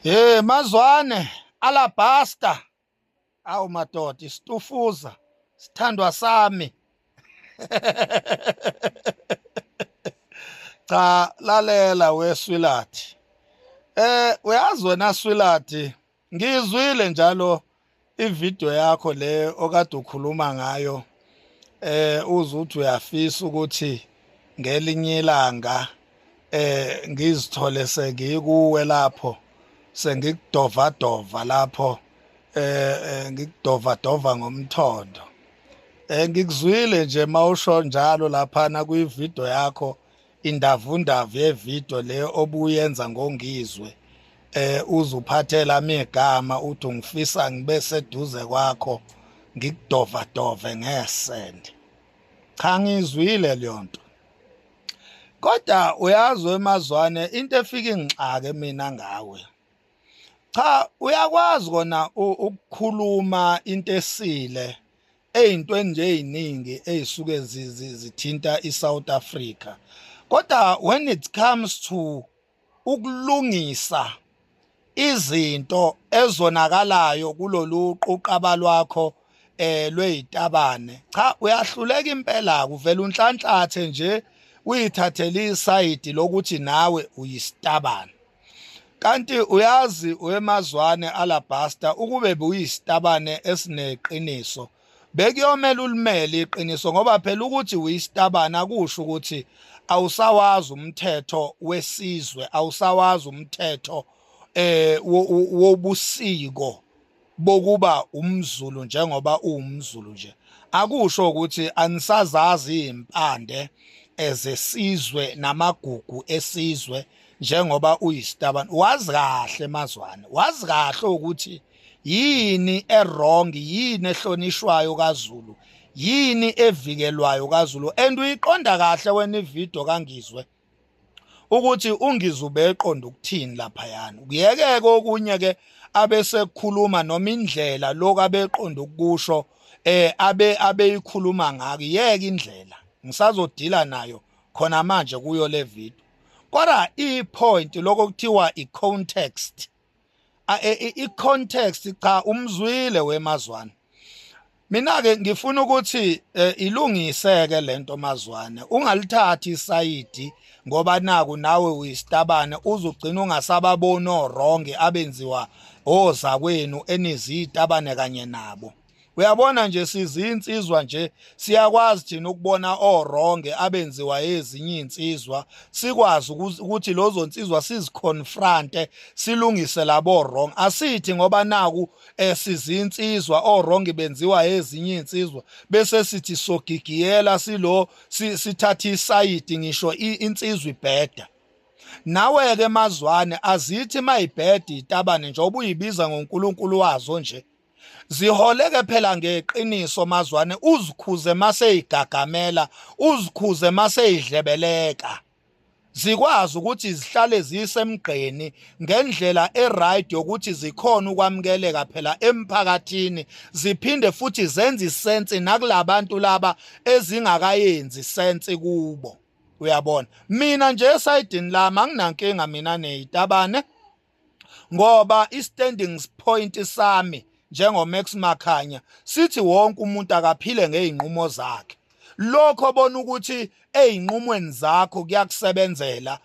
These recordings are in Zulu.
Hey mazwane alabaster awu madoda isitufuza sithandwa sami. Cha, lalela weswilathi, uyazi wena swilathi, ngizwile njalo ivideo yakho le okade ukhuluma ngayo, uze uthi uyafisa ukuthi ngelinye ilanga ngizithole sengikuwe lapho, sengikudova dova lapho, ngikudova dova ngomthondo. Ngikuzwile nje mawusho njalo laphana kwi-video yakho, indavundavu yevideo le obuyenza ngongizwe, uzuphathela igama uthi ngifisa ngibe seduze kwakho, ngikudova dove ngesende. Cha, ngizwile leyo nto, kodwa uyazi wemazwane, into efika ingixake mina ngawe, cha, uyakwazi kona ukukhuluma into esile eyintweni nje eziningi ezisuke zithinta iSouth Africa, kodwa when it comes to ukulungisa izinto ezonakalayo kulolu quqaba lwakho lweyitabane, cha, uyahluleka impela. Kuvela unhlanhlathe nje, uyithathele isayidi lokuthi nawe uyisitabane, kanti uyazi wemazwane alabaster, ukube buyisitabane esineqiniso bekuyomela ulimele iqiniso, ngoba phela ukuthi uyisitabane akusho ukuthi awusawazi umthetho wesizwe, awusawazi umthetho wobusiko bokuba umZulu. Njengoba uwumZulu nje, akusho ukuthi anisazazi izimpande ezesizwe namagugu esizwe. Njengoba uyisitabane, wazi kahle mazwane, wazi kahle ukuthi yini e-wrong, yini ehlonishwayo kaZulu, yini evikelwayo kaZulu, and uyiqonda kahle wena ivideo kaNgizwe ukuthi uNgizwe ubeqonda ukuthini laphayana. Kuyekeke okunye ke abesekukhuluma noma indlela lokho abeqonda ukukusho abe abeyikhuluma ngako, yeke indlela ngisazodila nayo khona manje kuyo le video. Kodwa i-point lokho kuthiwa i-context, i-context, cha, umzwile wemazwane. Mina ke ngifuna ukuthi ilungiseke lento mazwane, ungalithathi isayidi ngoba naku nawe uyisitabane, uzugcina ungasababoni o-wrong abenziwa ozakwenu enizitabane kanye nabo. Uyabona nje, sizinsizwa nje, siyakwazi thina ukubona o-wrong abenziwa ezinye insizwa, sikwazi ukuthi lozo nsizwa siziconfronte, silungise labo wrong. Asithi ngoba naku sizinsizwa, o-wrong benziwa ezinye insizwa, bese sithi sogigiyela silo sithatha isayidi ngisho insizwa ibheda. Nawe ke mazwane, azithi mayibheda itabane, njengoba uyibiza ngoNkulunkulu wazo nje, ziholeke phela ngeqiniso mazwane, uzikhuze maseyigagamela, uzikhuze maseyidlebeleka, zikwazi ukuthi zihlale zisemgqeni ngendlela e-right yokuthi zikhona ukwamukeleka phela emphakathini, ziphinde futhi zenze isense nakulabantu laba ezingakayenzi sense kubo. Uyabona, mina nje esayidini lami anginankinga mina neyitabane, ngoba i-standing point sami njengoMax Makhanya sithi wonke umuntu akaphile ngeyinqumo zakhe. Lokho bona ukuthi eyinqumweni zakho kuyakusebenzela,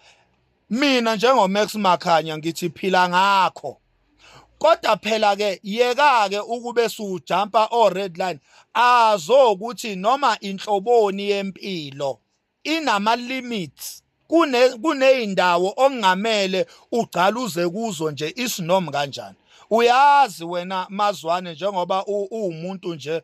mina njengoMax Makhanya ngithi phila ngakho. Kodwa phela ke yeka ke ukube sujumpa o red line azokuthi noma inhloboni yempilo inama limits, kuneyindawo ongamele ugcaluze kuzo nje isinom kanjani. Uyazi wena mazwane, njengoba uwumuntu nje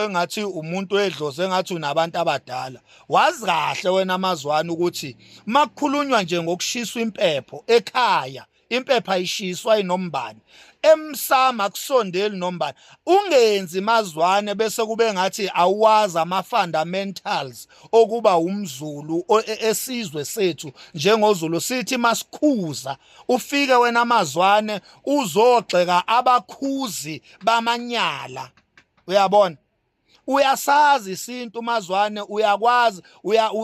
engathi umuntu edlozi, engathi unabantu abadala, wazi kahle wena mazwane ukuthi makukhulunywa nje ngokushiswa impepho ekhaya, impepha ayishiswa inombani emsama, akusondeli nombani. Ungenzi mazwane bese kube ngathi awazi ama fundamentals okuba umZulu esizwe sethu. NjengoZulu sithi masikhuza, ufike wena mazwane uzogxeka abakhuzi bamanyala. Uyabona? Uyasazi isintu mazwane, uyakwazi,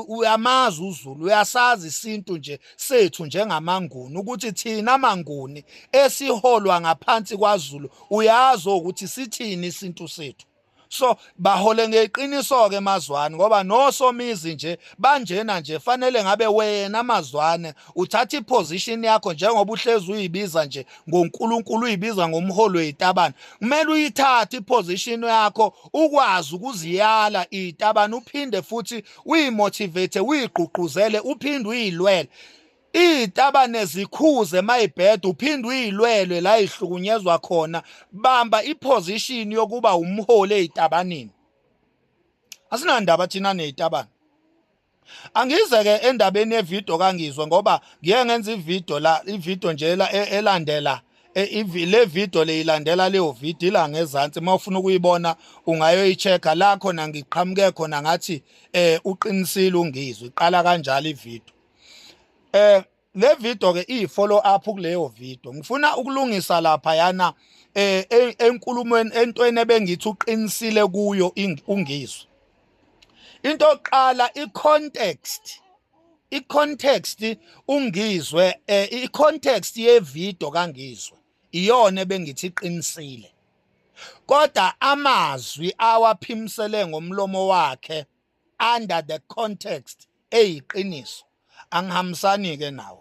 uyamazi uZulu, uyasazi isintu nje sethu njengamaNguni ukuthi thina maNguni esiholwa ngaphansi kwaZulu, uyazi ukuthi sithini isintu sethu. So bahole ngeqiniso ke mazwane, ngoba nosomizi nje banjena nje, fanele ngabe wena mazwane uthatha iposition yakho njengoba uhlezi uyibiza nje ngoNkulunkulu, uyibiza ngomholi wezitabane. Kumele uyithathe iposition yakho, ukwazi ukuziyala izitabane, uphinde futhi uyimotivate, uyigqugquzele, uphinde uyilwele izitabane, zikhuze mayibheda, uphinde uyilwelwe la ihlukunyezwa khona. Bamba iposition yokuba umholi ezitabaneni. Asinandaba thina nezitabane. Angize ke endabeni yevideo kaNgizwe, ngoba ngiye ngenza ivideo la, ivideo nje la elandela le video le, ilandela leyo video ila ngezansi. Mawufuna ukuyibona ungayoyichecka la khona ngiqhamuke khona ngathi uqinisile uNgizwe. Iqala kanjalo ivideo. Le video ke iyi follow up kuleyo video. Ngifuna ukulungisa lapha yana enkulumweni, entweni ebengithi uqinisile kuyo uNgizwe. Into yokuqala, i-context, i-context uNgizwe, i-context ye-video kaNgizwe iyona ebengithi iqinisile, kodwa amazwi awaphimsele ngomlomo wakhe under the context eyiqiniso angihambisani ke nawo.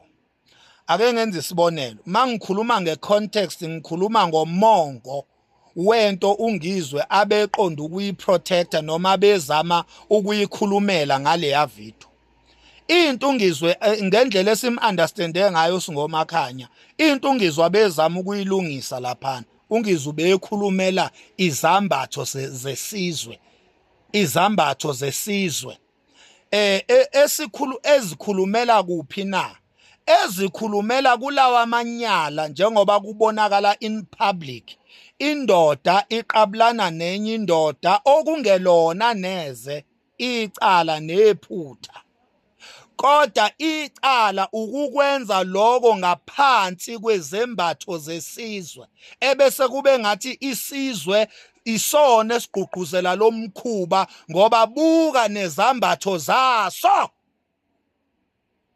Ake ngenze isibonelo. Mangikhuluma ngecontext, ngikhuluma ngomongo wento uNgizwe abeqonda ukuyiprotecta noma bezama ukuyikhulumela ngaleya video. Into uNgizwe ngendlela esim-understande ngayo singomakhanya, into uNgizwe bezama ukuyilungisa laphana, uNgizwe ubekhulumela izambatho zesizwe, izambatho zesizwe esikhulu ezikhulumela kuphi na, ezikhulumela kulawa amanyala njengoba kubonakala in public, indoda iqabulana nenye indoda okungelona neze icala nephutha, kodwa icala ukukwenza lokho ngaphansi kwezembatho zesizwe, ebese kube ngathi isizwe isona esigqugquzela lomkhuba, ngoba buka nezambatho zaso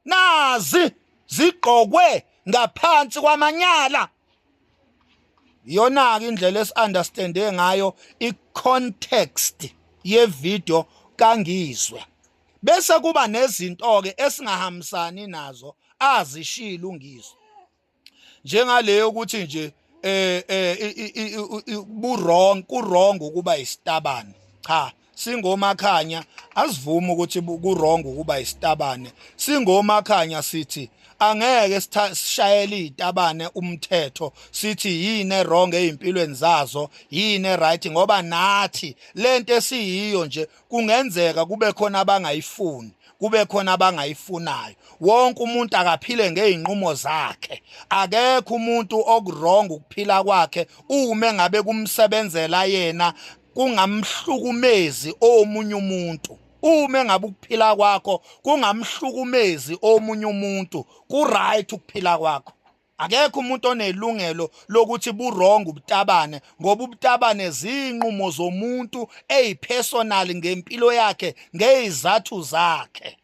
nazi zigqokwe ngaphansi kwamanyala. Iyona ke indlela esi-understande ngayo i-context ye-video kaNgizwe. Bese kuba nezinto ke esingahambisani nazo azishilo uNgizwe, njengaleyo ukuthi nje bu wrong, ku wrong ukuba isitabane. Cha, singomakhanya asivumi ukuthi ku wrong ukuba isitabane. Singomakhanya sithi angeke sishayele izitabane umthetho, sithi yini wrong ezimpilweni zazo, yini right, ngoba nathi lento esiyiyo nje kungenzeka kube khona abangayifuni, kube khona abangayifunayo. Wonke umuntu akaphile ngeyinqumo zakhe. Akekho umuntu okuwrong ukuphila kwakhe uma ngabe kumsebenzela yena, kungamhlukumezi omunye umuntu. Uma ngabe ukuphila kwakho kungamhlukumezi omunye umuntu, ku right ukuphila kwakho. Akekho umuntu onelungelo lokuthi bu-wrong ubutabane, ngoba ubutabane zinqumo zomuntu eyipersonal ngempilo yakhe, ngezizathu zakhe.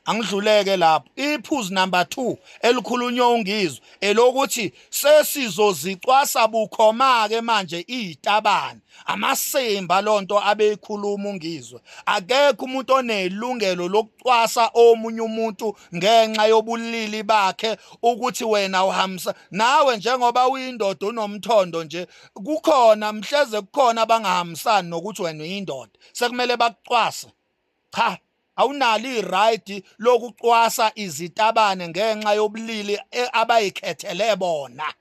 Angidluleke lapho. Iphuzu number 2 elikhulunywa uNgizwe elokuthi sesizozicwasa bukhoma ke manje izitabane, amasimba. Lonto abeyikhuluma uNgizwe, akekho umuntu onelungelo lokucwasa omunye umuntu ngenxa yobulili bakhe, ukuthi wena uhambisa nawe njengoba uyindoda unomthondo nje, kukhona mhleze kukhona abangahambisani nokuthi wena uyindoda, sekumele bakucwase. Cha, awunalo iright lokucwasa izitabane ngenxa yobulili abayikhethele bona.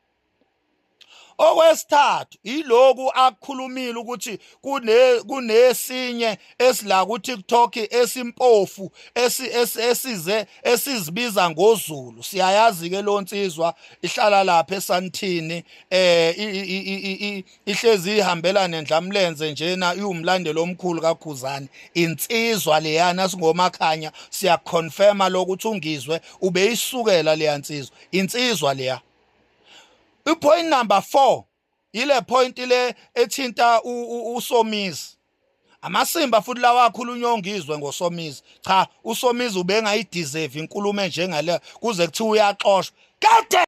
Okwesithathu, iloku akukhulumile ukuthi kunesinye esila ku TikTok esimpofu esize esizibiza ngoZulu. Siyayazi ke lo nsizwa, ihlala lapha eSantini, ihlezi ihambela nendlamlenze njena, iwumlandeli omkhulu kaKhuzani, insizwa leyana. Singomakhanya siyaconfirma lokuthi uNgizwe ubeyisukela leya nsizwa, insizwa leya. Ipoint number 4, ile point le ethinta uSomizi. Amasimba futhi lawa akhulunywa ongizwe ngoSomizi. Cha, uSomizi ubengayideserve inkulumo enjengale kuze kuthiwa uyaxoshwa. Kade